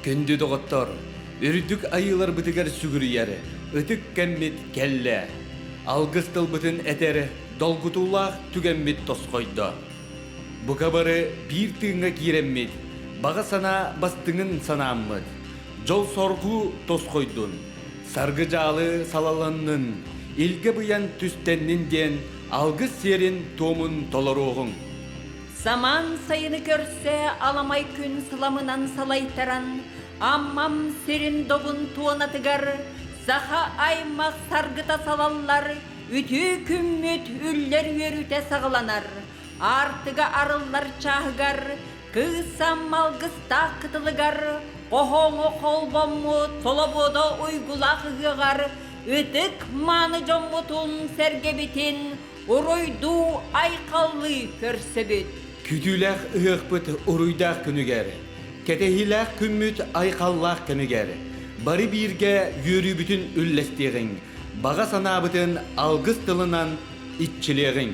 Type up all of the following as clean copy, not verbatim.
Күндү доҕоттор, үрдүк айыыларбытыгар сүгүрүйэр ытык кэммит кэллэ. Алгыс тылбытын этэр долгутуулаах түгэммит тосхойдо. Бука бары биир тыыҥҥа киирэммит, баҕа санаа бастыҥын санааммыт, дьол-соргу тосхойдун, саргы-дьаалы салаланнын, илгэ быйан түстэннин диэн алгыс сиэрин-туомун толоруоҕуҥ. Самаан сайыны көрсө аламай күн сыламынан салайтаран, Аммам сирин добун туонатыгар саха аймах саргыта салаллар, үтүө күммүт үллэр үөрүүтэ саҕаланар, аартыга арыллар чааһыгар, кыыс Амма алгыстаах кытылыгар, хоһооҥҥо холбоммут солобуода уйгулаах ыһыаҕар ытык мааны дьоммутун сэргэбитин уруйдуу айхаллыы көрсөбүт. Күтүүлээх ыһыахпыт уруйдаах күнүгэр, кэтэһиилээх күммүт айхаллаах кэмигэр бары бииргэ үөрүүбүтүн үллэстиэҕиҥ, баҕа санаабытын алгыс тылынан иччилиэҕиҥ.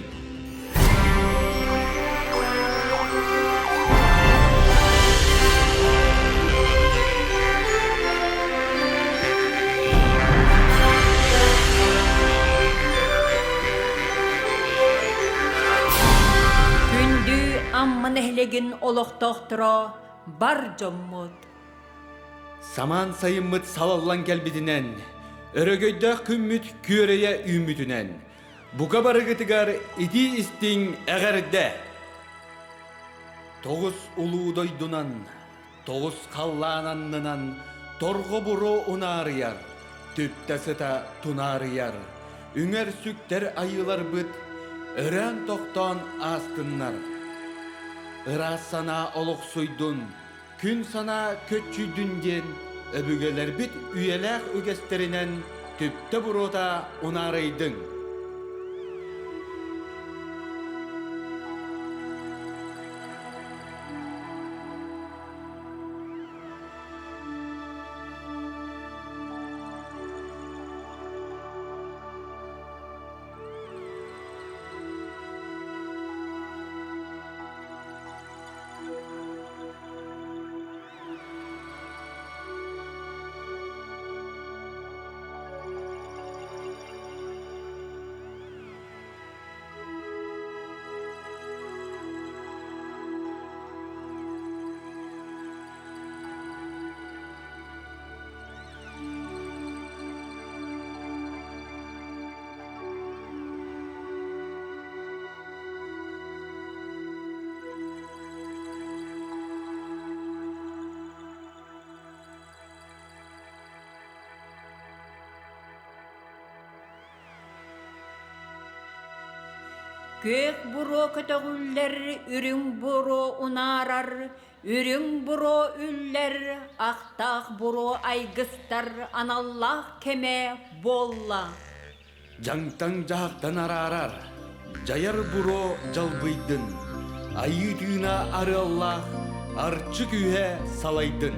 Күндү Амма нэһилиэгин олохтоохторо бар дьоммут! Самаан сайыммыт салаллан кэлбитинэн, өрөгөйдөөх күммүт күөрэйэ үүммүтүнэн, бука барыгытыгар итии-истиҥ эҕэрдэ! Тоҕус улуу дойдунан, тоҕус халлаан аннынан торҕо буруо унаарыйар, түптэ сыта тунаарыйар, үҥэр-сүктэр айыыларбыт өрөөн тохтоон аастыннар. Ыраас санаа олохсуйдун, күн санаа көччүйдүн диэн өбүгэлэрбит үйэлээх үгэстэринэн түптэ буруота унаарыйдыҥ. Күөх буруо көтөҕүллэр, үрүҥ буруо унаарар, үрүҥ буруо үллэр, ахтаах буруо айгыстар аналлаах кэмэ буолла. Дьаҥтан-дьаһахтан араарар, дьайар буруо дьалбыйдын, айыы тыына арыаллаах арчы күүһэ салайдын.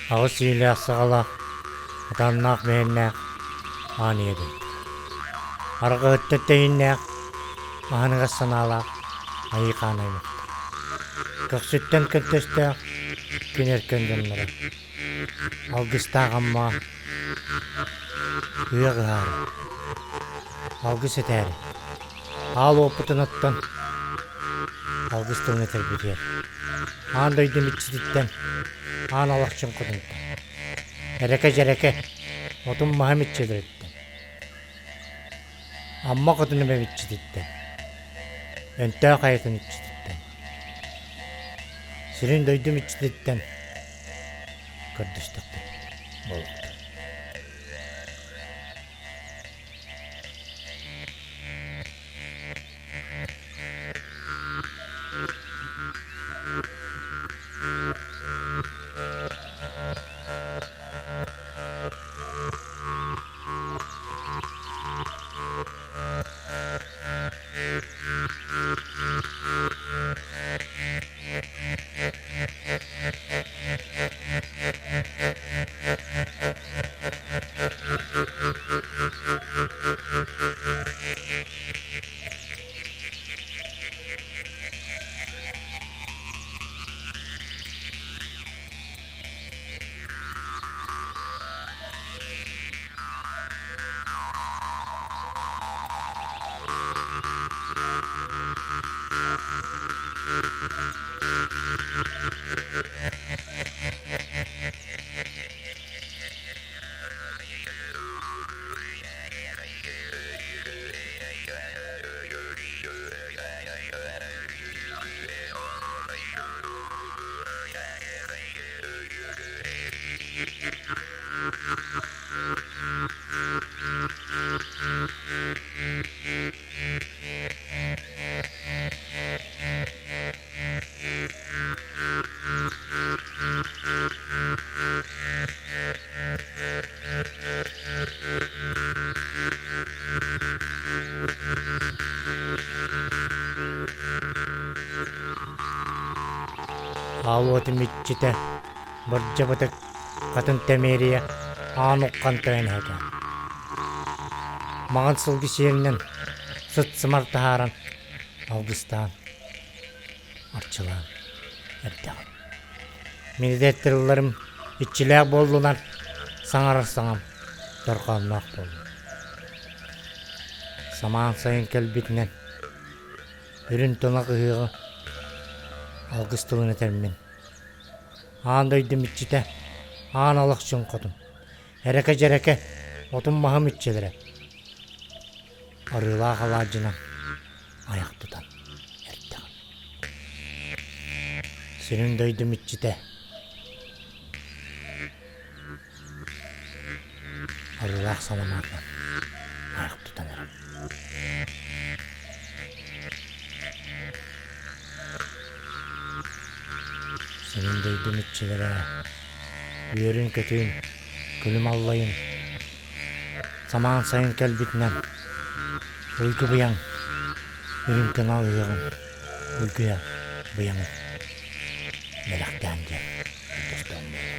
Аҕыс иилээх саҕалаах, атааннаах мэһэннээх аан ийэ дойду. Арҕаһыттан тэйиннээх, аһыныгас санаалаах айыы хаан аймахтар. Көхсүттэн көнтөстөөх күн өркөн дьонноро. Алгыстаах Амма ыах ыһаары, алгыс этээри, аал уоппутун оттон алгыс тылын этэрбитигэр аан дойду иччититтэн аан алахчын хотунтан эрэкэ-дьэрэкэ отун-маһым иччилэриттэн Амма хотун эбэм иччититтэн Өнтөөх айатын иччититтэн сирин дойдум иччититтэн көрдөстөхпүт буолуохтун. Аал уотум иччитэ Бырдьабытык хатын Тэмиэрийэ аан уххан тойон эһэтэ. Маҥан сылгы сиэлинэн сыт-сымар таһааран алгыстаан, арчылаан эрдэҕим. Мин эдэттэриллэрим иччилээх буоллунар, саҥарар саҥам дорҕоонноох буоллун. Самаан сайын кэлбитинэн үрүн тунах ыһыаҕы алгыс тылын этэрмин. Аан дойдум иччитэ, аан алахчын хотун, эрэкэ-дьэрэкэ отум-маһым иччилэрэ арыылаах алаадьынан айах тутан эрдэҕим. Сирин дойдум иччитэ арыылаах саламаатынан айах тутан эрэр. Сирин дойдум иччилэрэ үөрүн-көтүн, күлүм аллайын, самаан сайын кэлбитинэн уйгу быйаҥ, үрүҥ тунал ыһыаҕын уйгуйа быйаҥы бэлэхтээн диэн көрдөстөҕүм буолуо.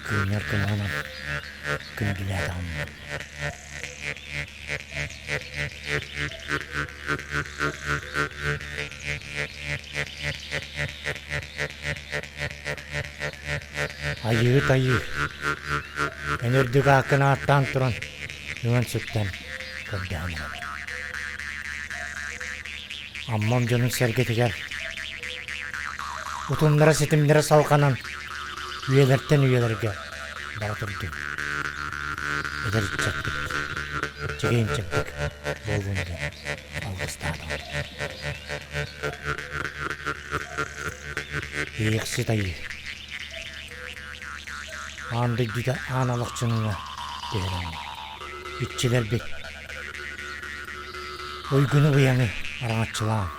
Кыынньар кымыһынан күндүлээтэҕим буолуо. Айыы-тайыы, эн үрдүк ааккын ааттаан туран, үҥэн-сүктэн көрдөһөн эрэбин. Аммам дьонун сэргэтигэр утумнара-ситимнэрэ салҕанан үйэлэртэн үйэлэргэ бара турдун. Эдэр ыччаппыт чэгиэн-чэбдик буоллун диэн алгыстаатым. Иэхсит айыы. Аан дойдуга аан алахчыныҥа түһэрэммин. Иччилэрбит уйгуну-быйаҥы араҥаччылаан,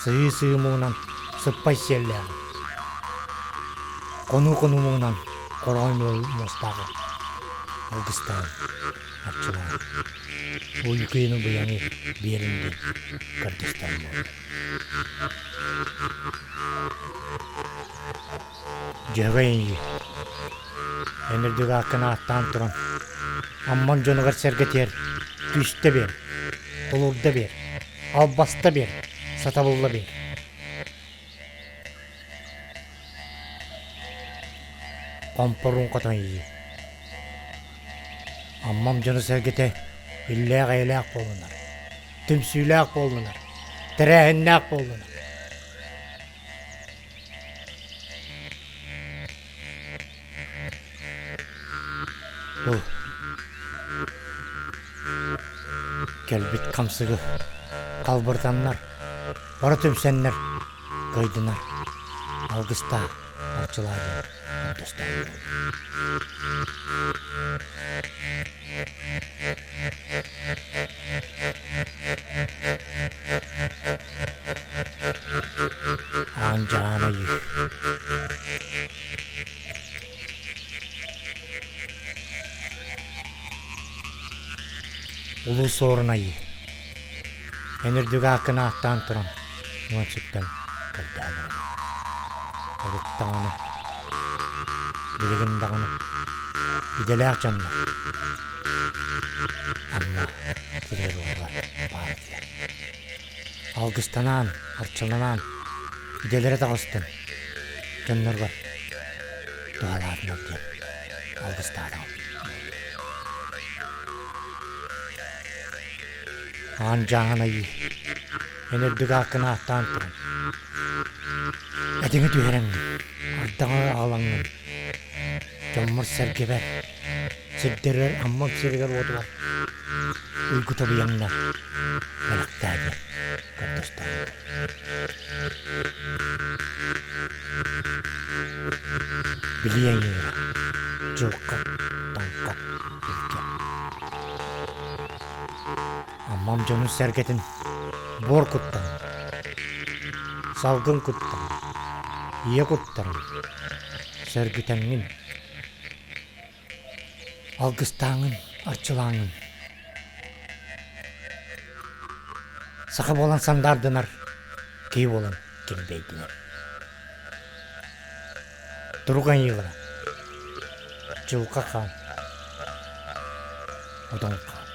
сыһыы-сыһыы муҥунан сыппай сиэллээҕи, хонуу-хонуу муҥунан хороҕой муостааҕы алгыстаан, арчылаан, уйгуну-быйаҥы биэрин диэн көрдөстөөн буолла. Дьөһөгөй эйиигин эн үрдүк ааккын ааттаан туран, Аммаҥ дьонугар-сэргэтигэр күүстэ биэр, тулуурда биэр, албаста биэр, сатабылла биэр. Хомпоруун хотон эйиигин Аммам дьоно-сэргэтэ иллээх-эйэлээх буоллунар, түмсүүлээх буоллунар, тэрээһиннээх буоллунар. Бу кэлбит хамсыгы халбырытаннар, бары түмсэннэр кыайдынар, алгыстаах арчылаа диэн көрдөстөҕүм Аан дьаан айыы. Улуу Суорун айыы. Эн үрдүк ааккын ааттаан туран, уон сүктэн көрдөһөн эрэбин. Урут даҕаны, билигин даҕаны идэлээх дьоннор Амма сиригэр-уотугар баар этилэр. Алгыстанаан, арчыланаан, идэлэрэ таҕыстын, дьоннорго туһалаатынар диэн алгыстаатаҕым. Аан дьааһын айыы, эн үрдүк ааккын ааттаан туран, этиҥи түһэрэҥҥин, ардаҕы аҕалаҥҥын, дьоммор-сэргэбэр, сирдэрэр Аммам сиригэр-уотугар уйгу табыйаҥна бэлэхтээ диэн көрдөстөҕүм. Билиэҥ ыыра, дьылҕа, таҥха, илгэ. Аммам дьонун-сэргэтин буор куттарын, салгын куттарын, ийэ куттарын сөргүтэҥҥин, алгыстааҥҥын, арчылааҥҥын. Саха буолан сандаардынар, киһи буолан килбэйдинэр. Турук айыылара Дьылҕа хаан, Одон хаан.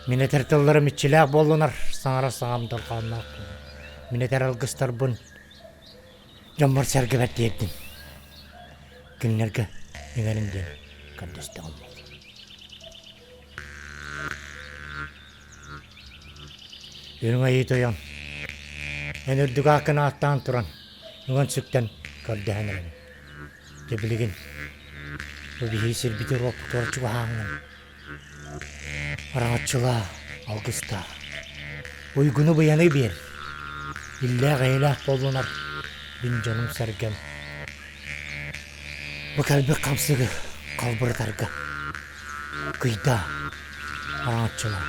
Мин этэр тылларым иччилээх буоллунар, саҥарар саҥам дорҕоонноох буоллун. Мин этэр алгыстарбын дьоммор-сэргэбэр тиэрдин. Кинилэргэ иҥэрин диэн көрдөстөҕүм. Үрүҥ Айыы Тойон, эн үрдүк ааккын ааттаан туран, үҥэн-сүктэн көрдөһөн эрэбин. Дьэ билигин бу биһиги сирбитигэр-уоппутугар чугаһааҥҥын, араҥаччылаа, алгыстаа, уйгуну-быйаны биэр, иллээх-эйэлээх буоллунар мин дьонум-сэргэм. Бу кэлбит хамсыгы халбарытарга Кыйдаа, араҥаччылаа,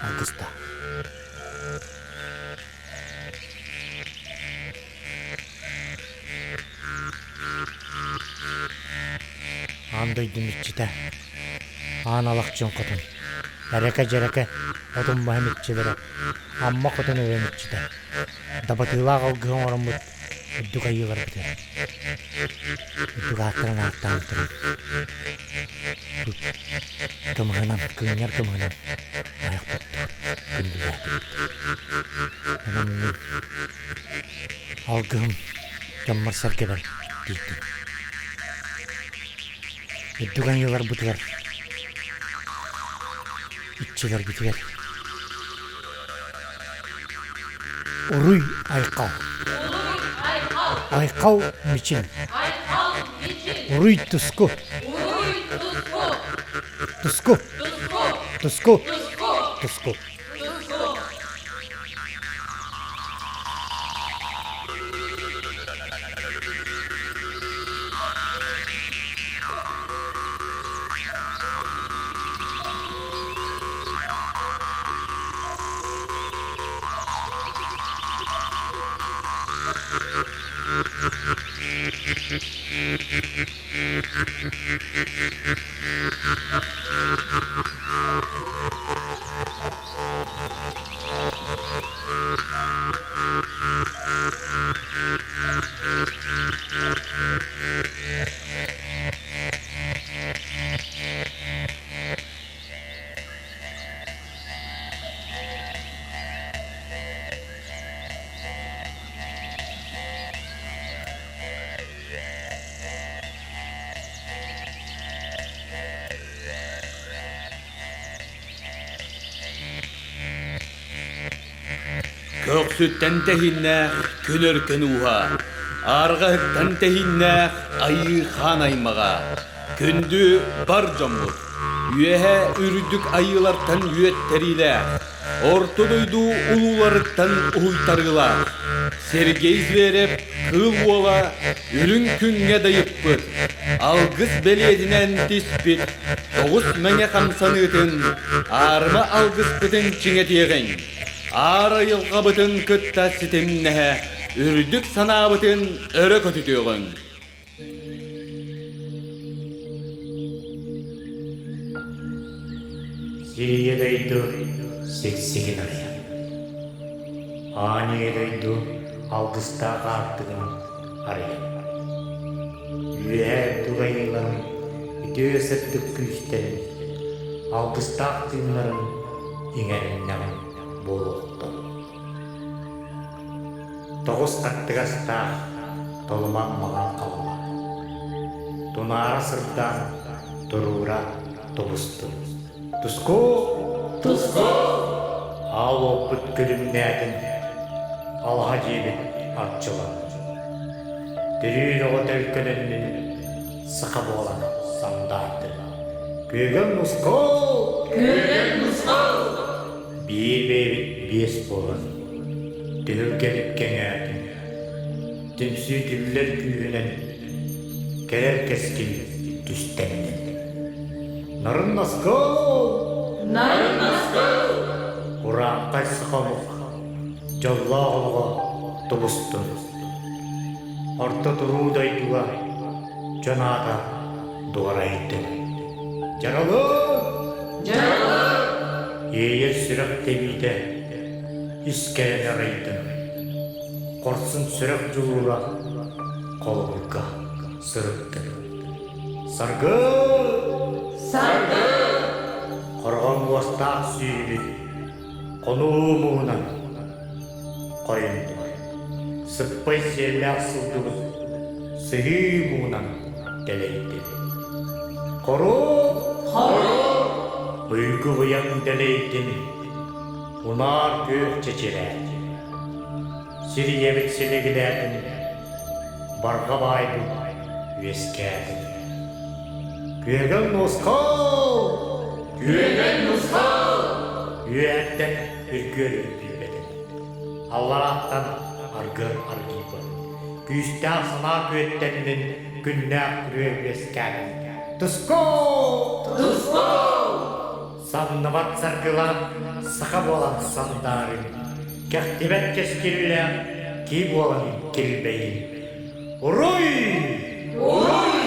алгыстаа. Аан дойдум иччитэ, аан алахчын хотун, эрэкэ-дьэрэкэ отун маһым иччилэрэ, Амма хотун эбэм иччитэ, дабатыылаах алгыһы оҥороммут үрдүк айыыларбытыгар үрдүк ааттарын ааттаан туран кымыһынан кыынньар кымыһынан айах туттубут күндүлээтибит онон мин алгыһым дьоммор сэргэбэр тиийдим үрдүк айыыларбытыгар иччилэрбитигэр Уруй айхал. Айхал мичил. Уруй туску. Туску. Туску. Туску. Көхсүттэн тэһииннээх күн өркөн ууһа, арҕаһыттан тэһииннээх айыы хаан аймаҕа, күндү бар дьоммут, үөһэ үрдүк айыылартан үөттэриилээх, Орто дойду улууларыттан уһуйтарыылаах Сергей Зверев Кыыл Уола үрүҥ күҥҥэ дайыппыт, алгыс бэлиэтинэн түспүт тоҕус мэҥэ хамсаныытын аарыма алгыспытын чиҥэтиэҕиҥ, аар айылҕабытын кытта ситимнэһэ үрдүк санаабытын өрө көтүтүөҕүҥ. Сирийэ дойду сиксигин арыйан, Аан ийэ дойду алгыстаах аартыгын арыйан, Үөһээ үрдүк айыыларын үтүө сырдык күүстэрин, алгыстаах тыыннарын иҥэриннэҕин буолуохтун. Тоҕус хаттыгастаах толуман маҥан халлаан, Тунаара сырдаан туруура тубустун. Туску! Туску! Аал уоппут күлүмнээтин, алаһа дьиэбит арчылан. Төрүүр оҕо төлкөлөннүн, саха буолан сандаардын. Күөгэл нускул! Күөгэл нускул! Биир бэйэбит биэс буолан, түһүлгэбит кэҥээтин, түмсүү түллэр күүһүнэн кэлэр кэскил түстэннин. Нарын наскыл! Нарын наскыл! Урааххай саха омук дьоллоох олоҕо тубустун. Орто туруу дойдуга дьон аата дуорайдын. Дьаралы! Дьаралы! Иэйэр сүрэх тэбиитэ ис кэрэн арыйдын. Хорсун сүрэх дьулуура холобурга сырыттын. Саргы! Саргы! Хорҕон муостаах сүүрүбүт хонуу муҥунан хойуннур. Сыппай сиэллээх сылгыбыт сыһыы муҥунан дэлэйдин. Хорук! Хорук! Уйгу быйаҥ дэлэйдин, унаар күөх чэчирээтин. Сир ийэбит силигилээтин, барҕа баайбыт үөскээтин. Күөгэл нускал! Күөгэл нускал! Үөһэттэн үргүөр үргүйбэтин, алларааттан аргыар аргыйбат. Күүстээх санаа күөттэннин, күннээх күрүө үөскээтин. Туску! Туску! Самныбат саргылаах саха буолан сандаарыҥ, кэхтибэт кэскиллээх кии буолан килбэйиҥ. Уруй! Уруй!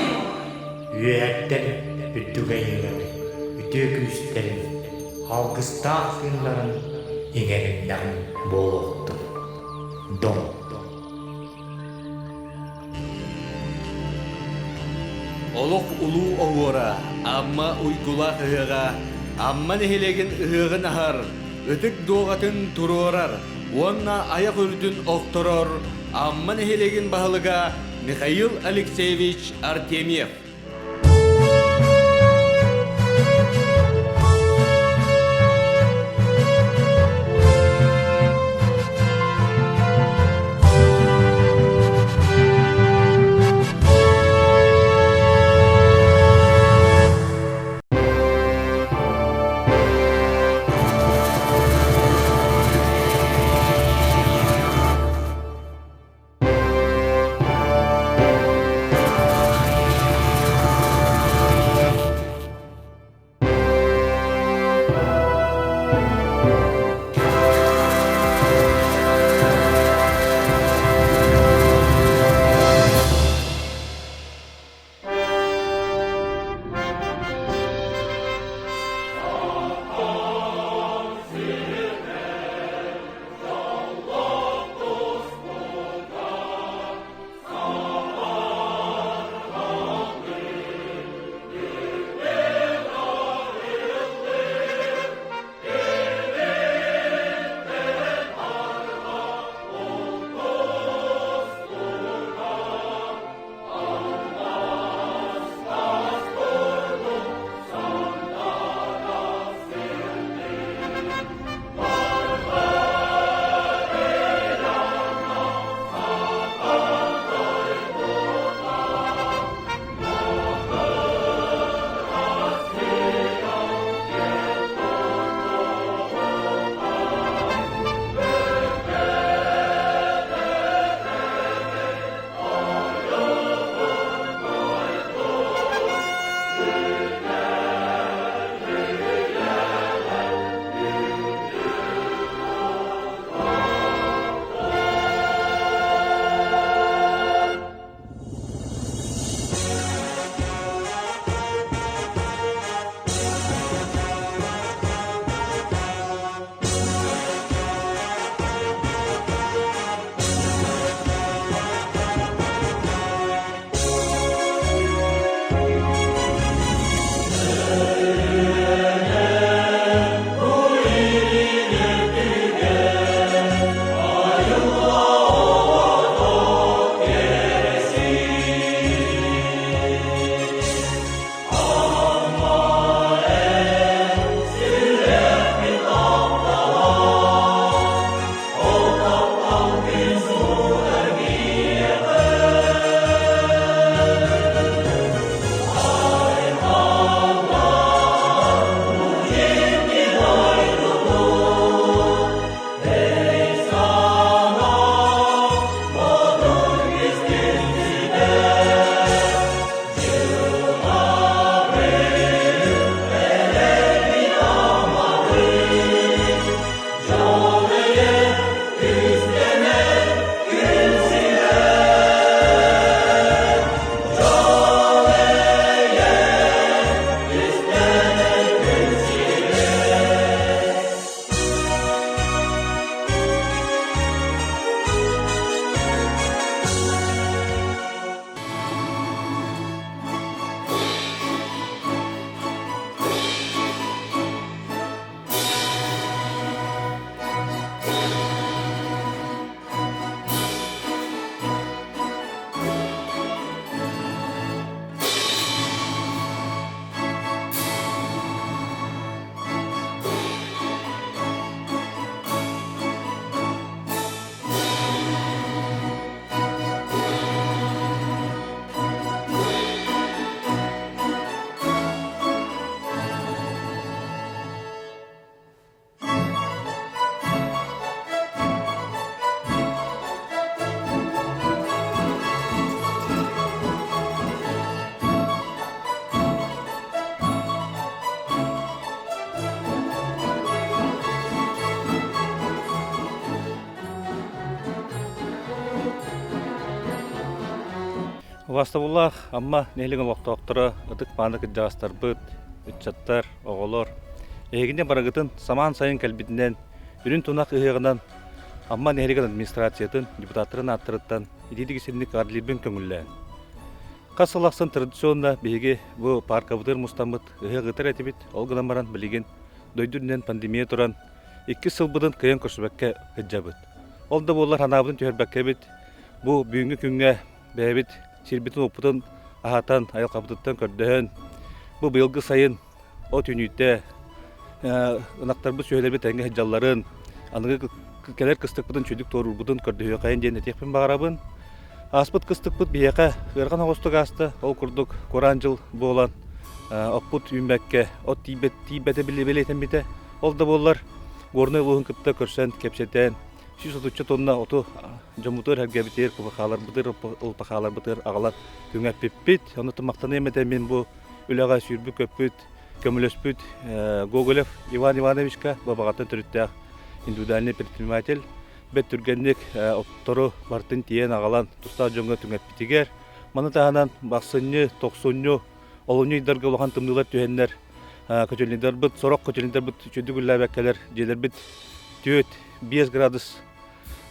Үөһэттэн үрдүк айыылары, үтүө күүстэрин, алгыстаах тыыннарын иҥэриннэҕин буолуохтун. Дом! Олох улуу оһуора, Амма уйгулаах ыһыаҕа Амма нэһилиэгин ыһыаҕын аһар, ытык дуоҕатын туруорар уонна айах үрдүн охторор Амма нэһилиэгин баһылыга Михаил Алексеевич Артемьев. Убаастабыллаах Амма нэһилиэгин олохтоохторо, ытык-мааны кырдьаҕастарбыт, ыччаттар, оҕолор, эһигини барыгытын самаан сайын кэлбитинэн, үрүн тунах ыһыаҕынан Амма нэһилиэгин администрациятын депутаттарын ааттарыттан итиитик исинник эҕэрдэлиирбин көҥүллээн. Хас сыл ахсын традиционно биһиги бу пааркабытыгар мустаммыт ыһыах ыытар этибит, ол гынан баран билигин дойду үрдүнэн пандемия туран иккис сылбытын кыайан көрсүбэккэ сылдьабыт. Ол да буоллар санаабытын түһэрбэккэбит бу бүгүҥҥү күҥҥэ бэйэбит сирбитин-уоппутун аһатан, айылҕабытыттан көрдөһөн, бу быйылгы сайын от үүнүүтэ ынахтарбыт сүөһүлэрбит тэҥҥэ сылдьалларын, аныгы кэлэр кыстыкпытын чүдүк туоруурбутун көрдөһүөххэйин диэн этиэхпин баҕарабын. Ааспыт кыстыкпыт биһиэхэ ыарахан оҕустук ааста. Ол курдук кураан дьыл буолан оппут үүммэккэ, от тиийбэт тиийбэтэ бэлиэтэммитэ. Ол да буоллар Горнай улууһун кытта көрсөн, кэпсэтэн, 130 тонна оту дьоммутугар эргэбитигэр, ПВХ-ларбытыгар, ЛПХ-ларбытыгар аҕалан түҥэппиппит. Ону махтаныам этэ мин бу үлэҕэ сүүрбүт-көппүт, көмөлөспүт Гоголев Иван Ивановичка бабаҕаттан төрүттээх индивидуальный предприниматель бэрт түргэнник оттору барытын тиэйэн аҕалан тустаах дьоҥҥо түҥэппитигэр. Маны таһынан ахсынньы, тохсунньу, олунньу ыйдарга улахан тымныылар түһэннэр котельнайдарбыт, сорох котельнайдарбыт үчүгэйдик үлэлээбэккэлэр дьиэлэрбит 4-5 градус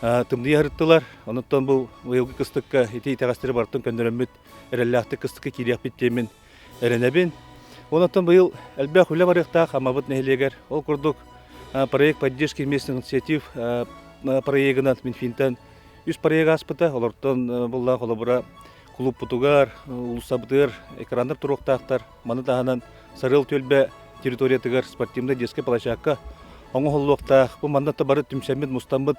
тымныы аһырыттылар. Онуттан бу быйылгы кыстыкка ити итэҕэстэри барытын көннөрөммүт эрэллээхтик кыстыкка киириэхпит диэммин эрэнэбин. Онуттан быйыл элбэх үлэ барыахтаах Аммабыт нэһилиэгэр. Ол курдук проект поддержки местных инициатив проегынан Минфинтэн үс проект ааспыта. Олортон буллаах холобура кулууппутугар, уулуссабытыгар экраннар туруохтаахтар. Маны таһынан Сарыал түөлбэ территориятыгар спортивнай детскай площадка оҥоһуллуохтаах. Бу манна да бары түмсэммит, мустаммыт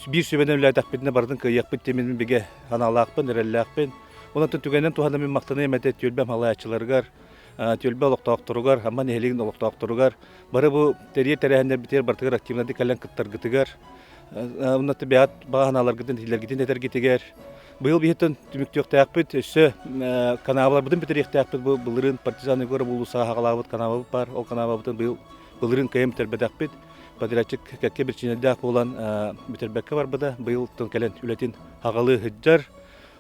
биир сүбэнэн үлэлээтэхпитинэ барытын кыайыахпыт диэммин бигэ санаалаахпын, эрэллээхпин. Онон түгэнэн туһанан мин махтаныам этэ түөлбэм салайааччыларыгар, түөлбэ олохтоохторугар, Амма нэһилиэгин олохтоохторугар, бары бу тэрийэр тэрээһиннэрбитигэр барытыгар активнайдык кэлэн кыттаргытыгар, уонна бэйэҕит баҕа санааларгытын, этиилэргитин этэргитигэр Быйыл биһиттэн түмүктүөхтээхпит, өссө канаабаларбытын бүтэриэхтээхпит. Бу былырыын Партизан Егоров уулуссаҕа хаҕалаабыт канаабабыт баар. Ол канаабабытын быйыл былырыын кыайан бүтэрбэтэхпит. Подрядчик кэккэ биричиинэлээх буолан бүтэрбэккэ барбыта. Быйыл кэлэн үлэтин хаҕалыы сылдьар.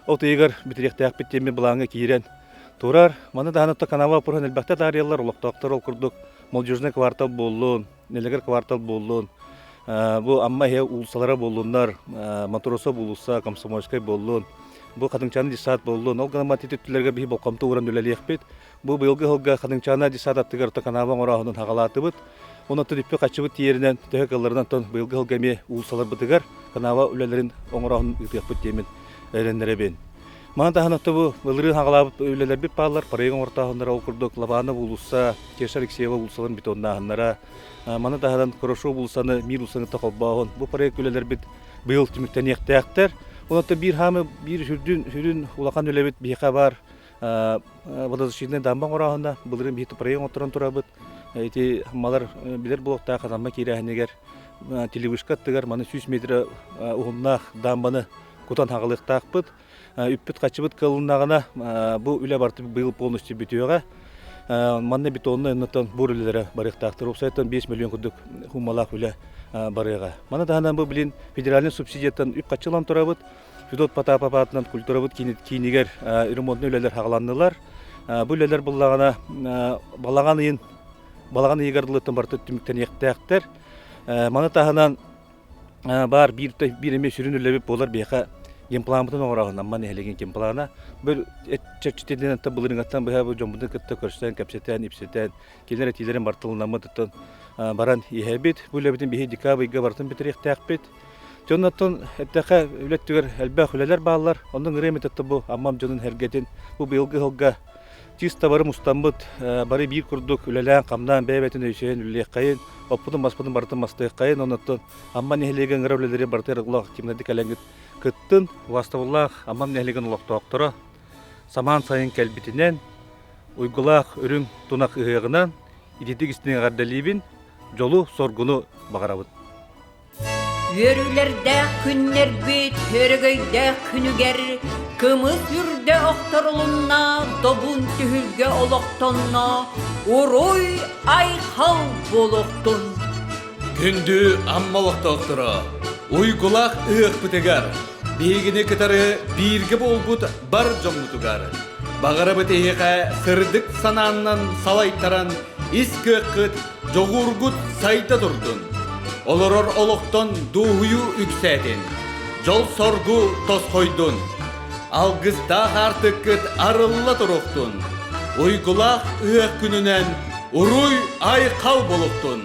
От ыйыгар бүтэриэхтээхпит диэммин былааҥҥа киирэн турар. Маны даҕаны канаба боппуруоһун элбэхтэ таарыйаллар. Олохтоохтор ол курдук молодежный квартал буоллун, Нэлэгэр квартал буоллун, бу Амма иһэ уулуссалара буоллуннар, Матросов уулусса, Комсомольскай буоллун, бу Хатыҥчааны детсад буоллун, ол гынан ити өттүлэргэ биһи болҕомто ууран үлэлиэхпит. Бу быйылгы сылга Хатыҥчаана детсад аттыгар канава оҥорооһунун хаҕалаатыбыт. Онон үппү хаччыбыт тиийэринэн төһө кыалларынан тон быйылгы сылга эмиэ уулуссаларбытыгар канава үлэлэрин оҥорооһун ыытыахпыт диэмин эрэннэрэбин. Маны таһынан бу былырыын хаҕалаабыт үлэлэрбит бааллар, проект оҥортооһуннара ол курдук Лобанов уулусса, Кеша Алексеева уулуссаларын бетоннааһыннара, маны таһынан Хорошо уулуссаны Мир уулуссаны кытта холбооһун. Бу проект үлэлэрбит быйыл түмүктэниэхтээхтэр. Онон биир хаамы биир сүрдүн сүрүн улахан үлэбит биһиэхэ баар водозащитный дамба оҥорооһуна былырыын биһиги проект оҥотторон турабыт. Ити малар билэр буолуохтаах Амма киирээһинигэр телевышка аттыгар маны 100 метр уһуннаах дамбаны кутан хаҕалыахтаахпыт. Үппүт-хаччыбыт кыалыннаҕына, бу үлэ барыта быйыл полностью бүтүөҕэ. Манна бетоннай оннуттан бур үлэлэрэ барыахтаахтар. Уопсайтан 5 миллион курдук суммалаах үлэ барыаҕа. Маны таһынан бу билин федеральнай субсидияттан үп-хаччы ылан турабыт. Федот Потапов аатынан культурабыт киинигэр ремонтнай үлэлэр хаҕаланнылар. Бу үлэлэр буллаҕына балаҕан ыйын балаҕан ыйыгар дылыттан барыта түмүктэниэхтээхтэр. Маны таһынан баар биир биир эмиэ сүрүн үлэбит буолар биһиэхэ генпланмытын оҥороһун Амма нэһилиэгин генплана бу чэрчитинэн былырыҥаттан быһа бу дьоммутун кытта көрсөн кэпсэтэн ипсэтэн кинилэр этиилэрин бартылынаммыт оттон баран иһэбит бу үлэбитин биһи декабрь ыйга барытын бүтэриэхтээхпит Дьоннортон эттэхэ үлэ өттүгэр элбэх үлэлэр бааллар. Онон ырыам этэтэ бу Аммам дьонун сэргэтин бу быйылгы сылга чисто бары мустаммыт, бары биир курдук үлэлээн-хамнаан бэйэ-бэйэтин өйсөйөн үлэлиэххэйин, оппутун-маспытын барытын мастыаххайын, оннуттан Амма нэһилиэгин ыҥырар үлэлэри барытыгар улах активнайдык кэлэҥҥит кыттын. Убаастабыллаах Аммам нэһилиэгин олохтоохторо, самаан сайын кэлбитинэн, уйгулаах үрүҥ тунах ыһыаҕынан ититик истиҥ эҕэрдэлиибин, дьолу-соргуну баҕарабын. Үөрүүлэрдээх күннэрбит өрөгөйдөөх күнүгэр кымыс үрдэ охторулунна, добун түһүлгэ олохтонно, уруй-айхал буолуохтун! Күндү Амма олохтоохторо, уйгулаах ыһыахпытыгар! Биһигини кытары бииргэ буолбут бар дьоммутугар баҕарабыт эһиэхэ сырдык санааннан салайтаран ис кыаххыт, дьоҕургут сайда турдун. Олорор олохтон дуоһуйуу үксээтин, дьол-соргу тосхойдун. Алгыстаах аартыккыт арылла туруохтун. Уйгулаах ыһыах күнүнэн уруй-айхал буолуохтун!